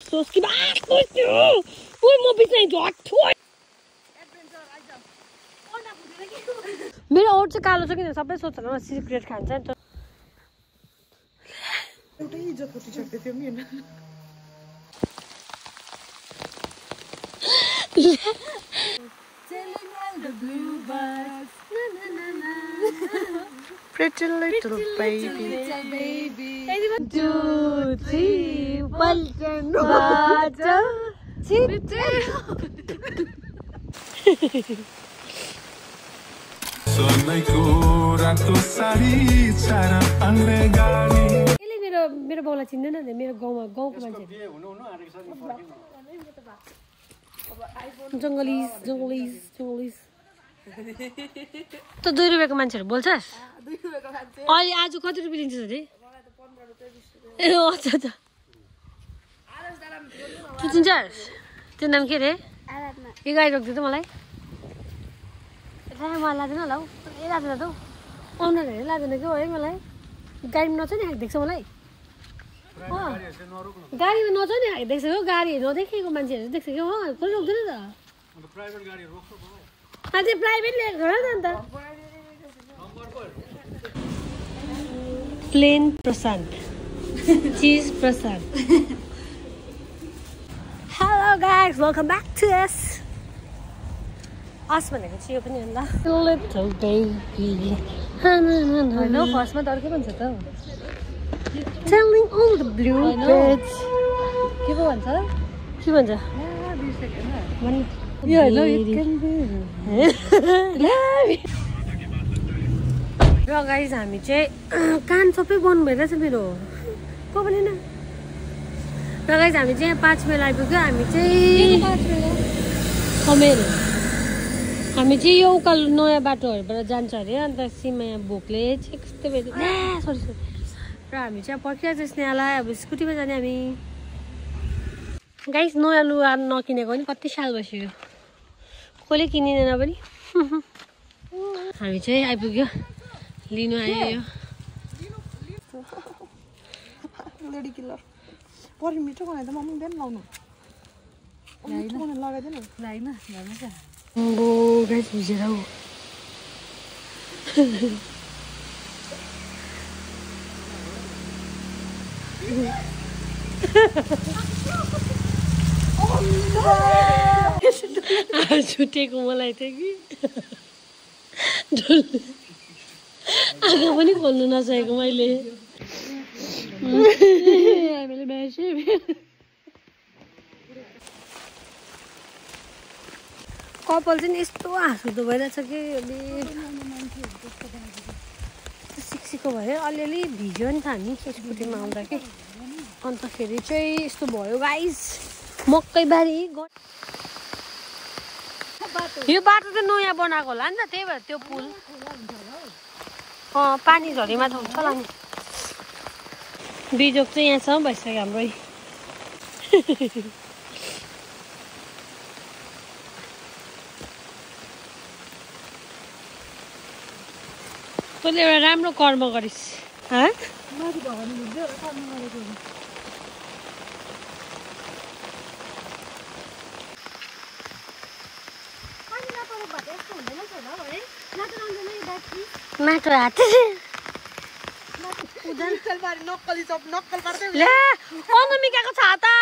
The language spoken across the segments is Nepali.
सोचकी बात गर्छु ओइ म बिचाइ झट्ठो मेरो ओठ चाहिँ कालो छ किन सबै सोच्छ सिक्रेट खान्छ नि त एउटै इज्जत उठिसक्दै थियो नि Pretty little baby. 2, 3, Balkan water. मेरो बाउलाई चिन्दैन नि मेरो गाउँको मान्छे जङ्गलिस त 2 रुपैयाँको मान्छेहरू बोल्छस् अहिले आज कति रुपियाँ लिन्छस् अरे ए अच्छा अच्छा तँ चिन्छस् त्यो नाम के रे यो गाडी रोकिदियो त मलाई मलाई लाँदैन होला हौ ए लाँदैन त हौ आउनु हेरेर लाँदैन क्या है मलाई गाडीमा नचढ्ने खाएको देख्छ मलाई गाडीमा नचढ्ने खाएको देख्छ हो गाडी नदेखेको मान्छेहरू देख्छ क्या हो कसले रोक्दैन त अझै प्राइभेट लिएको हो नि त प्लेन प्रशान्त चिज Prashant hello guys welcome back to us भनेको चाहिँ यो पनि हो लिटल बेबी होइन फर्स्टमा त अर्कै भन्छ त telling all the blue birds के पो भन्छ के भन्छ यो होइन र गाइस हामी चाहिँ कान सबै बन्द भइरहेछ मेरो को पनि न र गाइस हामी चाहिँ 5 माइल आइपुग्यो हामी चाहिँ कमेल हामी चाहिँ यो उकालो नयाँ बाटोहरूबाट जान्छ अरे अन्त सिमाया भोकले चाहिँ कस्तो बेला सरी र हामी चाहिँ पर्खिरहेको छ स्नेहालाई अब स्कुटीमा जाने हामी गाइस नयाँ लुगा नकिनेको पनि कति साल भइसक्यो कसले किनिँदैन पनि हामी चाहिँ आइपुग्यो लिनु आयो यो लेडी किलर परि मिठो बनाए त मम्मी बिहान लाउनु लगाइदिनु लाइन गाइस बुझेर हौ छुटेको मलाई थियो कि आँखा पनि खोल्नु नसकेको मैले कपाल चाहिँ यस्तो हाँसुदो भइरहेछ कि सिक्सीको भयो अलिअलि भिज्यो नि त हामी स्कुटीमा आउँदा कि अन्तखेरि चाहिँ यस्तो भयो गाइस मकैबारी यो बाटो चाहिँ नयाँ बनाएको होला नि त त्यही भएर त्यो पुल पानी झरीमा त हुन्छ होला नि बिजोग चाहिँ यहाँसम्म भइसक्यो हाम्रो तैँले एउटा राम्रो कर्म गरिस् माटो हात अनमिकाको छाता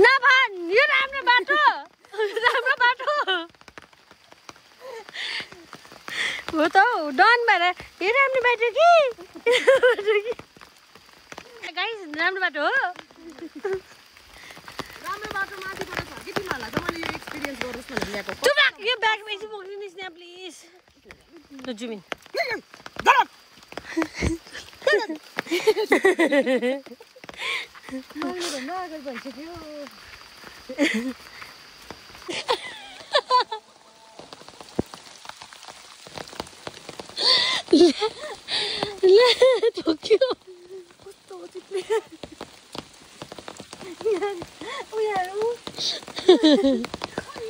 नभन यो राम्रो बाटो हो त डन भएर यो राम्रो बाटो कि गाइस राम्रो बाटो हो राम्रो बाटो माथिबाट छ कि तिमीहरूलाई त मैले यो एक्सपिरियन्स गरोस् भनेर ल्याएको यो ब्यागमा एकछिन बोक्दिनुहोस् न प्लिज ल जुमिन ठोक्यो कस्तो चिप्ले उयाहरू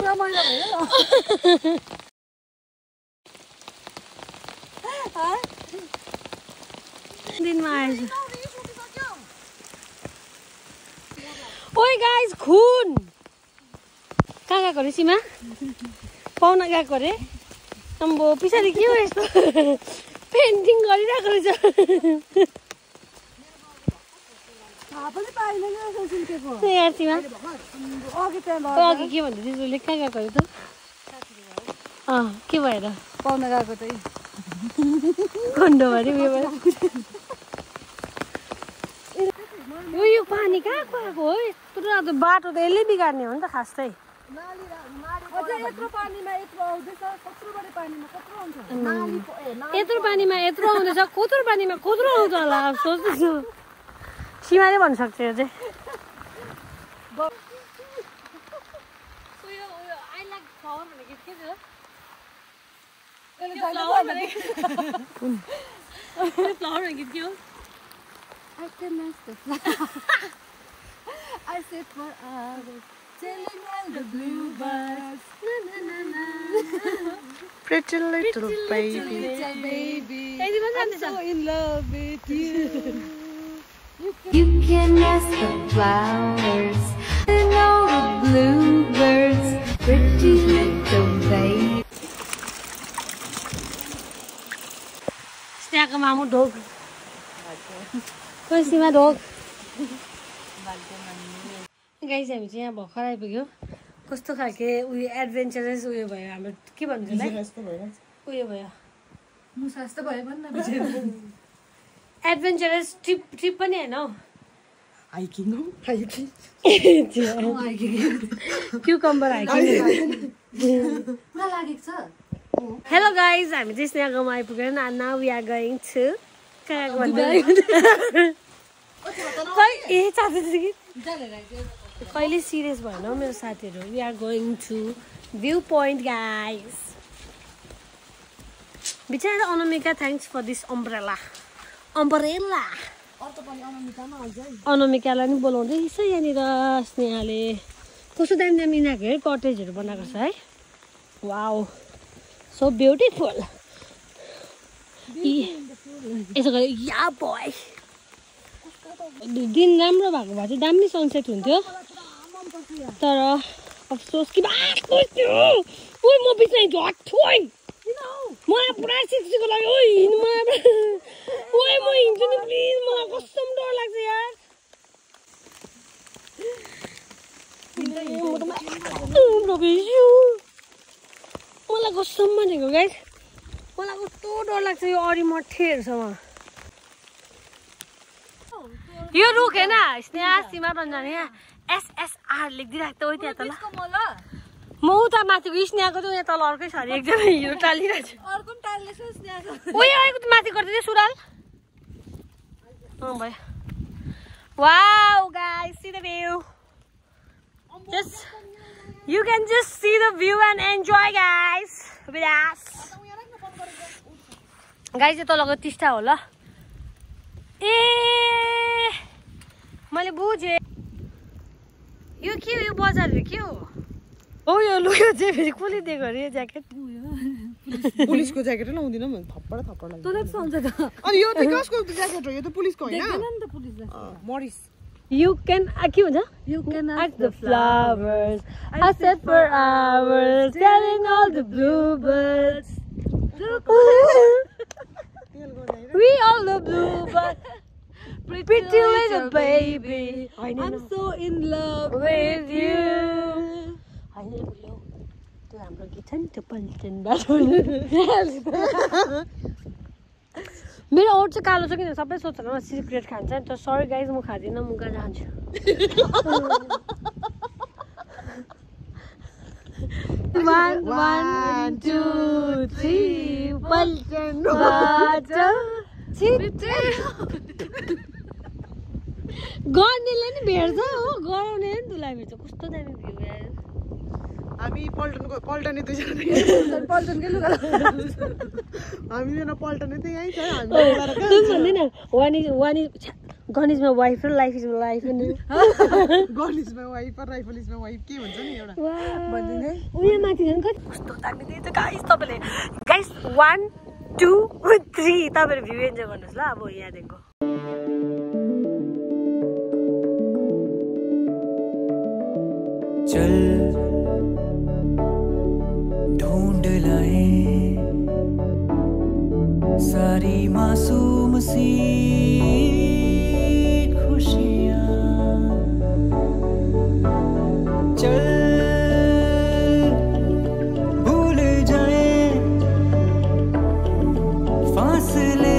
पुरा मैला भयो दिनमा आएछ ओइ गाइस खुन कहाँ गएको रे सीमा पाउन गएको रे अम्बो पछाडि के हो यस्तो पेन्टिङ गरिरहेको रहेछ यार सीमा अघि के भन्दै थिएँ उसले कहाँ गएको अरे त के भएर पाउन गएको त खण्ड भरे उयो भएर यो पानी कहाँको आएको हो यत्रो रातो बाटो त यसले बिगार्ने हो नि त खास चाहिँ यत्रो पानीमा यत्रो आउँदैछ यत्रो पानीमा यत्रो आउँदैछ कत्रो पानीमा कत्रो आउँछ होला सोच्दैछु सीमाले भन्न सक्छ यो चाहिँ I said for hours, telling all the bluebirds. Pretty little baby. I'm so in love with you. You can ask the flowers and all the bluebirds. Pretty little baby. त्यहाँको मामु ढोक कोही सीमा ढोक गाइस हामी चाहिँ यहाँ भर्खर आइपुग्यो कस्तो खालके उयो एडभेन्चरस उयो भयो हाम्रो के भन्छ उयो भयो मुसा जस्तो भयो भन्न एडभेन्चरस ट्रिप पनि होइन हौ Hiking हो हाइकिङ क्युकम्बर हाइकिङ पुरा लागेको छ हेलो गाइज हामी चाहिँ स्नेहागाउँमा आइपुगेर now we are going to कहिले सिरियस भएन हौ मेरो साथीहरू we are going to view point guys बिचारा Anamika thanks for this umbrella अनामिकालाई नि बोलाउँदैछ यहाँनिर स्नेहाले कस्तो दामी दामी यिनीहरूको है कटेजहरू बनाएको छ है वाउ सो ब्युटिफुल यसो गरे या बोय दिन राम्रो भएको भए चाहिँ दामी सनसेट हुन्थ्यो तर अफसोस कि म बिचमा झट्ठोइ मलाई पुरा सिक्सीको लागि ओ हिँड्नु मलाई ओए म हिँड्छु नि प्लिज मलाई कस्तो डर लाग्छ यार मलाई कस्तो भनेको गाइस मलाई कस्तो डर लाग्छ यो अरिमठेहरूसँग यो रुख होइन स्नेहा सीमा रञ्जन यहाँ SSR लेखिदिरहेको त त्यहाँ तल म उता माथिको स्नेहाको चाहिँ यहाँ तल अर्कै छ अरे एकजना हिरो टालिरहेको छ उयो आएको माथि गरिदिँदै सुराल भयो wow guys see the view just you can just see the view and enjoy guys with us guys यो तलको टिस्टा हो ल ए मैले बुझे यो के हो यो बजार के हो ओ यो लुगा चाहिँ फेरि कसले दिएको अरे यो ज्याकेट पुलिसको ज्याकेट लाउँदिन म थप्पड लाग्छ तँलाई सम्झ त अनि यो त कसको ज्याकेट हो यो त पुलिसको हैन देख्दैन नि त पुलिसले मरिस You can के भन्छ You can ask the flowers I said for hours telling all the bluebirds we all the bluebirds pretty little baby I'm so in love with you त्यो हाम्रो गीत छ नि त्यो पल्टन बाटो मेरो ओठ चाहिँ कालो छ किन सबै सोध्छ न सिक्रेट खान्छ नि त सरी गाइज म खाँदिनँ मुगा जान्छु One, two, three, पल्टन बाटो गर्नेले नि भेट्छ हो गराउने नि तुलाई भेट्छ कस्तो दामी भ्यू यार हामी पल्टने दुईजना पल्टनकै लुगा हामीजना पल्टने त यहीँ छ हामी भन्दैन गणेशमा वाइफ र लाइफ इज लाइफ गणेशमा वाइफ र राइफलिजमा वाइफ के हुन्छ नि एउटा भन्दिने उयो माथि झन् कस्तो दामी देख्छ गाइस तपाईँले गाइस 1 2 3 तपाईँले भ्यू इन्जोय गर्नुहोस् ल अब यहाँदेखिको चल ढूंढ लाए सारी मासूम सी खुशियाँ चल भूल जाए फासले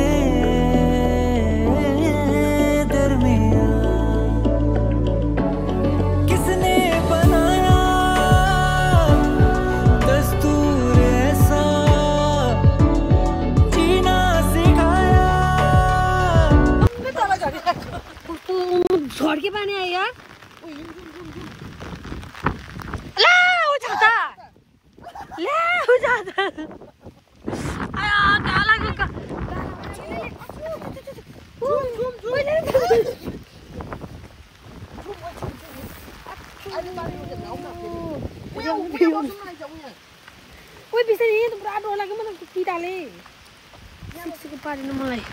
झड्के पानी आयो यार ला हो जाता ला हो जाता आया काला का ओइ बिस्तारै यहाँ त पुरा डर लाग्यो मलाई किटाले सिक्सिको पारेन मलाई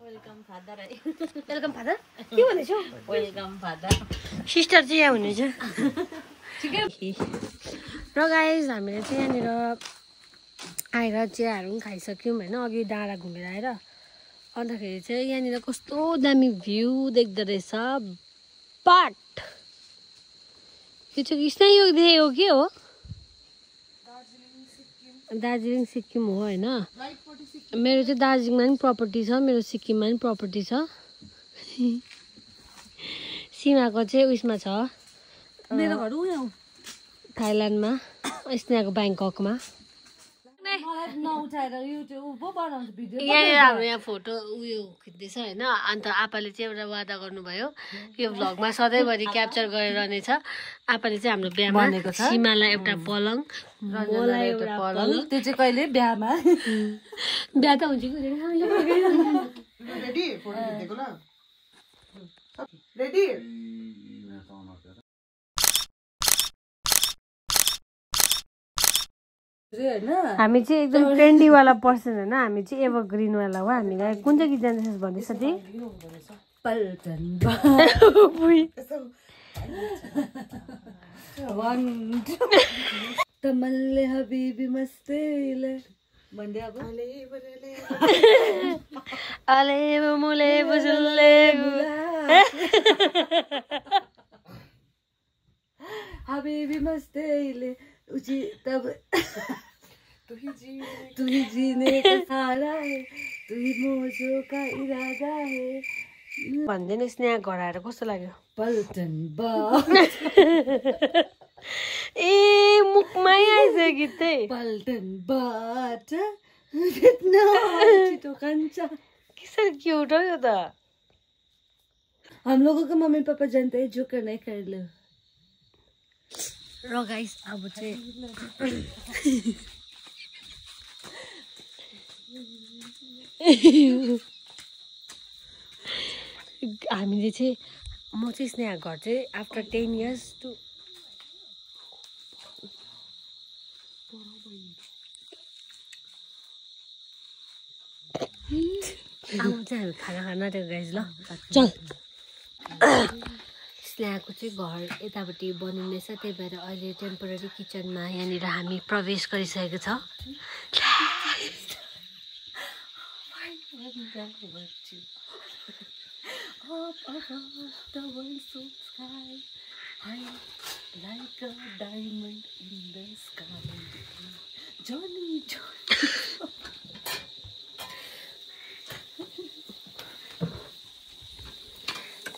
वेलकम फादर है वेलकम फादर के भनेछ वेलकम फादर सिस्टर चाहिँ यहाँ हुनुहुन्छ र गाइस हामीले चाहिँ यहाँनिर आएर चियाहरू पनि खाइसक्यौँ होइन अघि डाँडा घुमेर आएर अन्तखेरि चाहिँ यहाँनिर कस्तो दामी भ्यू देख्दो रहेछ बट यो चाहिँ स्नायु देखेको के हो दार्जिलिङ सिक्किम हो होइन मेरो चाहिँ दार्जिलिङमा पनि प्रपर्टी छ मेरो सिक्किममा पनि प्रपर्टी छ सीमाको चाहिँ उयसमा छ मेरो घर उयो थाइल्यान्डमा स्नेहाको ब्याङ्ककमा मलाई नउठाएर युट्युब पो बनाउँछ भिडियो यहाँनिर हाम्रो यहाँ फोटो उयो खिच्दैछ होइन अन्त आपाले चाहिँ एउटा वादा गर्नुभयो यो भ्लगमा सधैँभरि क्याप्चर गरिरहनेछ आपाले चाहिँ हाम्रो बिहामा सीमालाई एउटा पलङ मलाई एउटा पलङ त्यो चाहिँ कहिले बिहामा बिहा त हुन्छ कि रेडी फोटो खिच्देको ल रेडी हामी चाहिँ एकदम ट्रेन्डीवाला पर्सन होइन हामी चाहिँ एभरग्रिनवाला हो हामीलाई कुन चाहिँ गीत जान्छ भन्दै साथी पल्टन तमल्ले हबीबी मस्तेले भन्दै अब अले मुले बुजुले हबीबी मस्तेले उची तब तू ही जीने का सहारा है तू ही मौजों का इरादा है भन्दैन स्नेहा घर आएर कस्तो लाग्यो पल्टन बा ए मुखमै आइसक्यो गीत चाहिँ पल्टन बाट छिटो कान्छ कसरी क्यूट हो यो त हम लोगों का मम्मी पापा जानते हैं जो करना है कर लो र गाइस अब चाहिँ हामीले चाहिँ म चाहिँ स्नेहा घर चाहिँ आफ्टर 10 years टु अब चाहिँ हामी खाना खान आँटेको गाइस ल चल स्नेहाको चाहिँ घर यतापट्टि बनिँदैछ त्यही भएर अहिले टेम्पोररी किचनमा यहाँनिर हामी प्रवेश गरिसकेको छ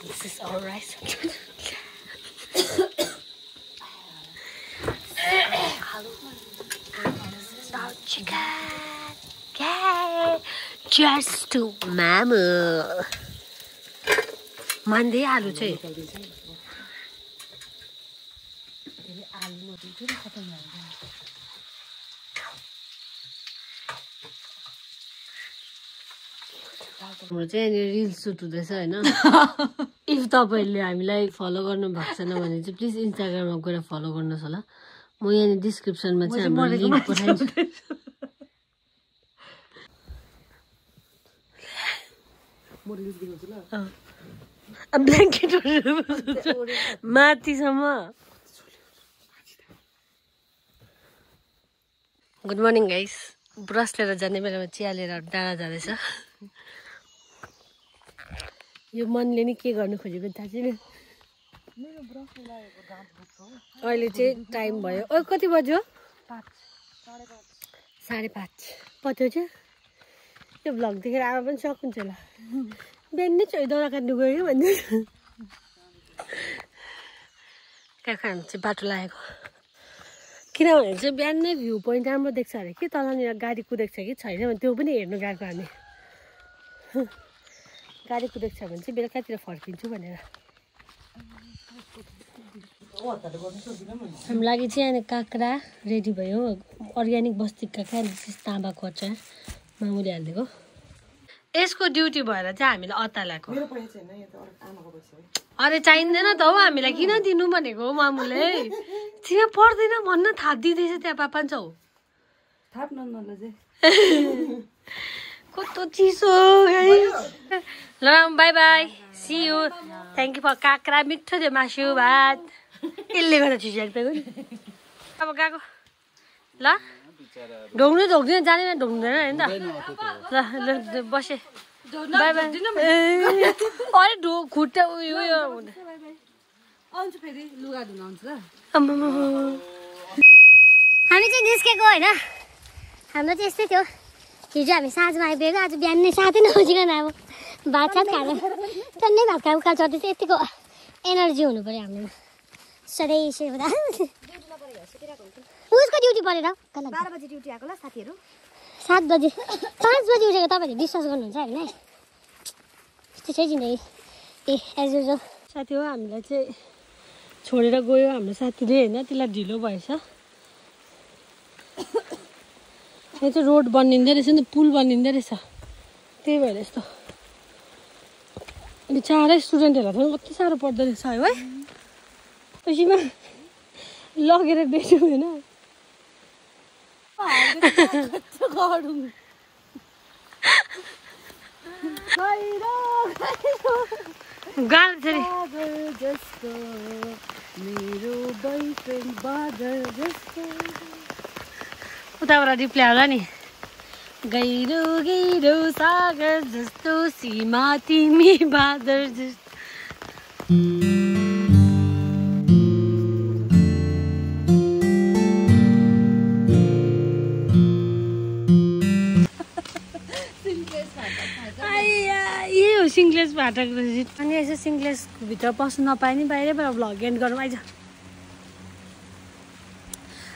This is our rice. This is our chicken. Yay! Cheers to Mama. मान्दै आलु चाहिँ हाम्रो चाहिँ यहाँनिर रिल्स सुट हुँदैछ होइन इफ तपाईँहरूले हामीलाई फलो गर्नु भएको छैन भने चाहिँ प्लिज इन्स्टाग्राममा गएर फलो गर्नुहोस् होला म यहाँनिर डिस्क्रिप्सनमा चाहिँ हाम्रो लिङ्क पठाइदिन्छु ब्ल्याङ्केटहरू माथिसम्म गुड मर्निङ गाइस ब्रस लिएर जाने बेलामा चिया लिएर डाँडा जाँदैछ यो मनले नि के गर्नु खोजेको थाहा छैन अहिले चाहिँ टाइम भयो ओ कति बज्यो 5:30 पत्यो चाहिँ यो भ्लग देखेर आमा पनि सक्नुहुन्छ होला बिहान नै चाहिँ दाउरा काट्नु गयो भन्दै काकाहरू चाहिँ बाटो लागेको किनभने चाहिँ बिहान नै भ्यू पोइन्ट राम्रो देख्छ अरे कि तलनिर गाडी कुदेको छ कि छैन भने त्यो पनि हेर्नु गएको हामी गाडी कुदेको छ भने चाहिँ बेलुकातिर फर्किन्छु भनेर हाम्रो लागि चाहिँ यहाँ काँक्रा रेडी भयो अर्ग्यानिक बस्तीका क्या ताँबाको अचार मामुले हालिदिएको यसको ड्युटी भएर चाहिँ हामीले अत्ता ल्याएको अरे चाहिँदैन त हौ हामीलाई किन दिनु भनेको हो मामुले चिया पर्दैन भन्न थापिदिँदैछ त्यहाँ 500 कस्तो चिसो ल bye bye see you thank you for काँक्रा मिठो थियो मासु भात यसले गर्दा छिसेको नि अब गएको ल ढोग्नु जानेन ढोग्दैन होइन त ल ल बसेँ बाई बाई अरे खुट्टा उयो आउँछु फेरि लुगा धुन आउँछु ल हामी चाहिँ निस्केको होइन हाम्रो चाहिँ यस्तै थियो हिजो हामी साँझमा आइपुगेको आज बिहान नै साथै नजिकन अब भात सात खाएर टन्नै भात खाएर उकालो चढ्दै चाहिँ यतिको एनर्जी हुनु पऱ्यो हाम्रोमा सधैँ यसरी हुँदा उसको ड्युटी परेर 12 बजी ड्युटी आएको ल साथीहरू 7 बजी 5 बजी उठेको तपाईँहरूले विश्वास गर्नुहुन्छ हामीलाई यस्तो चाहिँ जिन्दगी ए एज युजल साथी हो हामीलाई चाहिँ छोडेर गयो हाम्रो साथीले होइन त्यसलाई ढिलो भएछ यहाँ चाहिँ रोड बनिँदै रहेछ नि त पुल बनिँदै रहेछ त्यही भएर यस्तो बिचारै स्टुडेन्टहरूलाई पनि कति साह्रो पर्दो रहेछ है त्यसैमा लगेर बेच्नु होइन गाह्रो थियो उताबाट रिप्लाई होला नि गहिरो गहिरो सागर जस्तो सीमा तिमी बादर जस्तो सिङ्ग्लेस फाटक रहेछ अनि यसो सिङ्ग्लेसभित्र पस्नु नपाए नि बाहिरबाट भ्लग एन्ड गरौँ आइज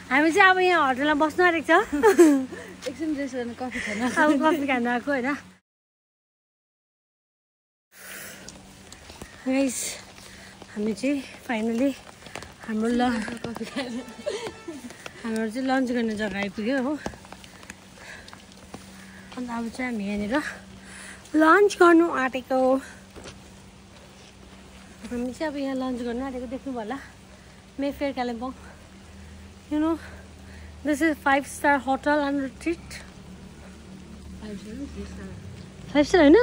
हामी चाहिँ अब यहाँ होटलमा बस्नु आँटेको छ एकछिन रेस्ट गर्न कफी खान अब कफी खानु आएको होइन गाइस हामी चाहिँ फाइनली हाम्रो कफी खाएर हाम्रो चाहिँ लन्च गर्ने जग्गा आइपुग्यो हो अन्त अब चाहिँ हामी यहाँनिर लन्च गर्नु आँटेको हामी चाहिँ अब यहाँ लन्च गर्नु आँटेको देख्नु होला Mayfair Kalimpong you know this is 5-star hotel and retreat 5 star होइन